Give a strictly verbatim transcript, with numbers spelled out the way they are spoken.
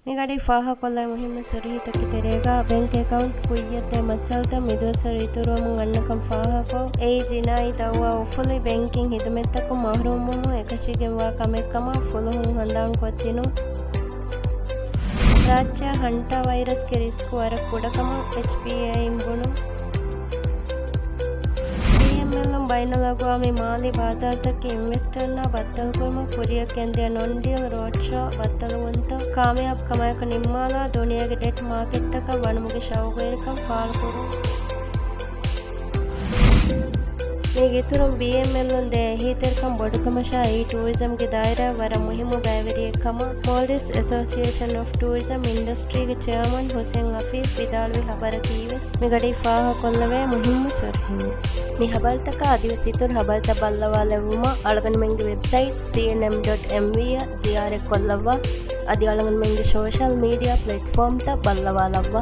މިގަޑީ ފާހަގަކޮށްލާ މުހިއްމު ސޮރުހީތަކުގެ ތެރޭގަ ބެންކް އެކައުންޓް ކުއްޔަށްދޭ މައްސަލަތައް މިދުވަސްވަރު އިތުރުވަމުން އަންނަކަން ފާހަގަކޮށް، އެއީ ޖިނާއީ ދައުވާ އުފުލި ބެންކިން ހިދުމަތްތަކުން މަހްރޫމްވުމުން އެކަށީގެންވާ ކަމެއްކަމަށް ފުލުހުން ހަނދާންކޮށްދިނުން. ރާއްޖެއަށް ހަންޓާ ވައިރަސްގެ ރިސްކު ވަރަށް ކުޑަކަމަށް އެޗްޕީއޭއިން ބުނުން. ބީއެމްއެލުން ބައިނަލްއަގުވާމީ މާލީ ބާޒާރުތަކަކީ އިންވެސްޓަރުންނާ ބައްދަލުކުރުމަށް ކުރިއަށް ގެންދިޔަ ނޮން ޑީލް ރޯޑްޝޯ ބައްދަލުވުންތައް ކާމިޔާބު ކަމާއެކު ނިންމާލާ، ދުނިޔޭގެ ޑެޓް މާކެޓްތަކަށް ވަނުމުގެ ޝައުގުވެރިކަން ފާޅުކުރުން. މީގެ އިތުރުން ބީއެމްއެލުން ދޭ އެހީތެރިކަން ބޮޑުކަމަށާއި، ޓޫރިޒަމްގެ ދާއިރާއަށް ވަރަށް މުހިއްމު ބައިވެރިއެއް ކަމަށް މޯލްޑިވްސް އެސޯސިއޭޝަން އޮފް ޓޫރިޒަމް އިންޑަސްޓްރީގެ ޗެއާމަން ހުސެން އަފީފް ވިދާޅުވި ޚަބަރަކީވެސް މިގަޑީ ފާހަގަކޮށްލެވޭ މުހިއްމު ސޮރުހީން. މި ޚަބަރުތަކާ އަދިވެސް އިތުރު ޚަބަރުތައް ބައްލަވާލެއްވުމަށް އަޅުގަނޑުމެންގެ ވެބްސައިޓް ސީއެންއެމް ޑޮޓް އެމްވީއަށް ޒިޔާރަތްކޮށްލައްވާ. އަދި އަޅުގަނޑުމެންގެ ސޯޝަލް މީޑިއާ ޕްލެޓްފޯމްތައް ބައްލަވާލައްވާ.